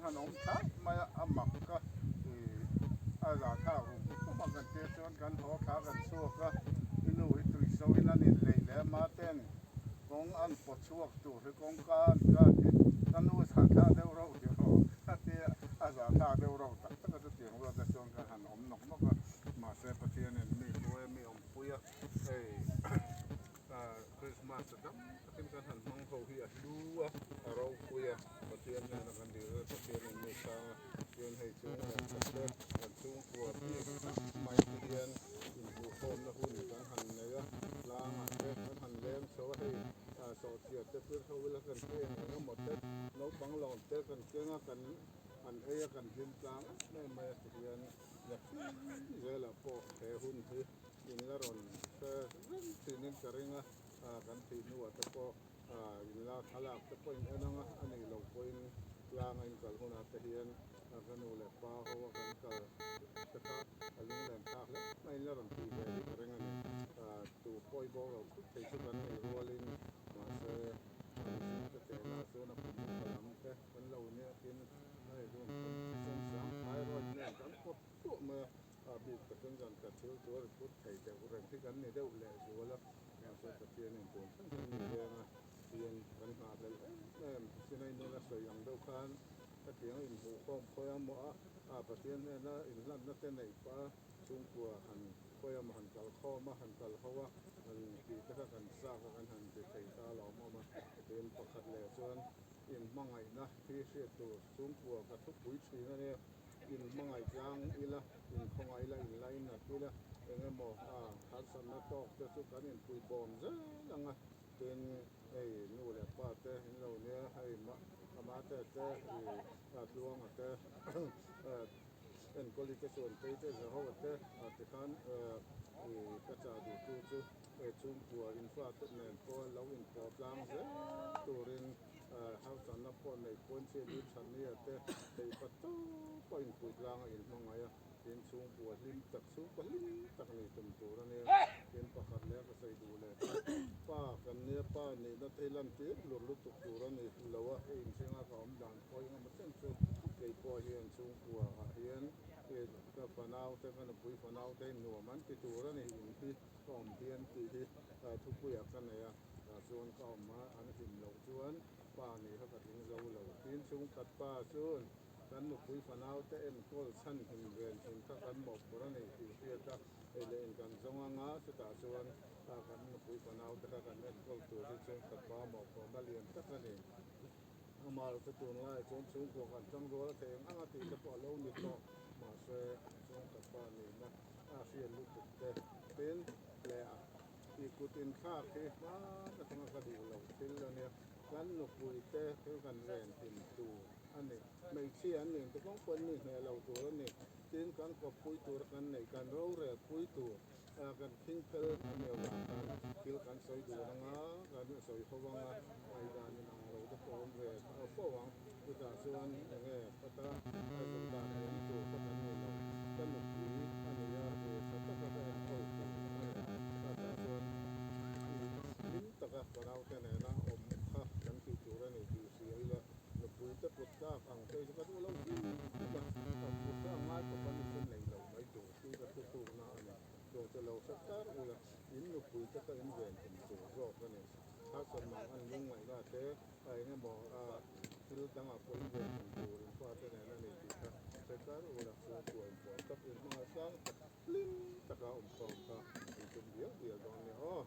han awm thlai mai a, a mak a ih a zahthlak rum rum a kan tia chuan kan haw thla kan chhuak a, i nu hi tui so in an inleih leh a ma ten kawng an pawt chhuak tur hi kawngka an cut hi ka nu zahthlak deuh reuh tih rawh a tia a zahthlak deuh reuh tak tak a chutiang ruat te chuan kan han awm nawk nawk a, mahse Pathianin mi hruai a mi awmpui a hei Christmas a dam takin kan han hmang ho hi a hlu a, a ropui a, Pathian hnena kan dil a, Pathianin mi chhang a, chuan hei chung leh khat te kan chhungkua bik tak mai te hian inhmuhkhawmna hun kan han nei a, tlangah te kan han leng chho a, hei sawhchiar te pir ho ila kan ti eng eng emaw te naupang lawm te kan keng a, kan han ei a, kan hlim tlang em em mai a ti hian nakin zelah pawh he hun hi in la rawn hre reng thin in ka ring a, kan thih hnuah te pawh in la thlalak te pawh in en ang a, a nih loh pawhin tlang a inkal hunah te hian ka nu leh pa ho a kan kal te kha a lunglen thlak hle mai in la rawn tih ve hi ka ring a ni. Tu pawh i bawk loh thut thei chu kan nei rualin mahse mihring te tehna chuan a kum upa lam te kan lo nia tin hei hun kan thisen sang thyroid nen kan pawt tluah mai a. A bik takin zan khat thil chu a ri phut thei deuh reng hi kan ni deuh leh zual a, mahse Pathianin tun thleng hian mi veng a, hian kan nghahhlelh em em. Sinai nula sawi ang deuh khan hetiang inhmuhkhawm khawi a maw a, a Pathian hnena inhlanna te neih pah a, chhungkua han khawi a maw han kal khawm a, han kal ho a, han tih te kha kan chak a, kan han ti thei ta alawm awm a. Tin, pakhat leh chuan inhmangaihna hi hriat tur chhungkua ka thupui thin a nia. In hmangaih tlang ila, in khawngaih ila, in lainat ila, eng emaw a harsatna tawk te chu kan inpui bawm zel ang a, tin hei nu leh pa te in lo nia, hei ama te te i Tluanga te enkawli te chuan tei te Jehovah te tikhan i ka chah duh tu chu chhungkua infa te nen pawh lo inpawh tlang zel turin Harsatna pawh neih pawn chiah ni that nia te theih pa tawp a inpui tlang a inhmangaih a, tin chhungkua hlim tak chhungkua hlim tak nih tum tur a nia, tin pakhat leh ka sawi duh leh chu pa kan nia pa nihna te hi lan tir hlur lutuk tur a ni lo a, hei inhringa ka awm dan pawh engemaw chen chu kei pawh hian chhungkua ah hian ka fanau te ka nupui fanau te hi nuam an ti tur a ni in hi ka awm hian tih hi thupuiah ka nei a. Tah chuan ka awm a, an hlim loh chuan pa nih kha ka tling zo lo. Tin chhungkhat pa chuan kan nupui fanau te enkawl chhan him ven him kha kan mawhphurh a ni tih hriat a, hei leh in kan zawng anga chutah chuan kan nupui fanau te kha kan enkawl tur hi chhungkhat pa mawhphurhna lian tak a ni. Amah chu tunlaiah chuan chhungkua kan tang rual a thei ang ang a tih te pawh a lo ni tawh. Mahse chhungkhat pa nihna a hriat lutuk te tin leh a. I kut inthlak hi hman atanga ka duh loh thil a nia, kan nupui te thil kan ven him tur a ni, hmeichhia an nin te kawng pawh an ni hneh lo tur a ni, tin kan kawppui tura kan neih kan rorel pui tur kan khing phel a nia vang khan thil kan sawi dun anga kan sawi ho anga ngaihdan in ang lo te pawh awm ve fo ang, chutah chuan enge khata a duh dan awm tur kha kan ni lo, ka nupui a nia i tha taka ka enkawl tur a ni, chutah chuan i hlim taka ka naute nena awm kha kan tih tur a ni tih hria ila, nupui te kut tlak ang te hi chu ka duh lo hrim hrim a, ka kut kha a ngai khawp a ni chu nei lo mai tur hi ka thutlukna a ni, chung chu lo hre kar ula, in nupui te kha in ven tum tur zawk a ni, harsat mang an lungngaihna te A eng emaw a thil dangah pawh in ven hmun tur in fate nen a ni tih kha hre kar ula chhungkua in pawh tak in hmangah tlang tak hlim taka awm khawm kha in tum dial dial dawn nia aw.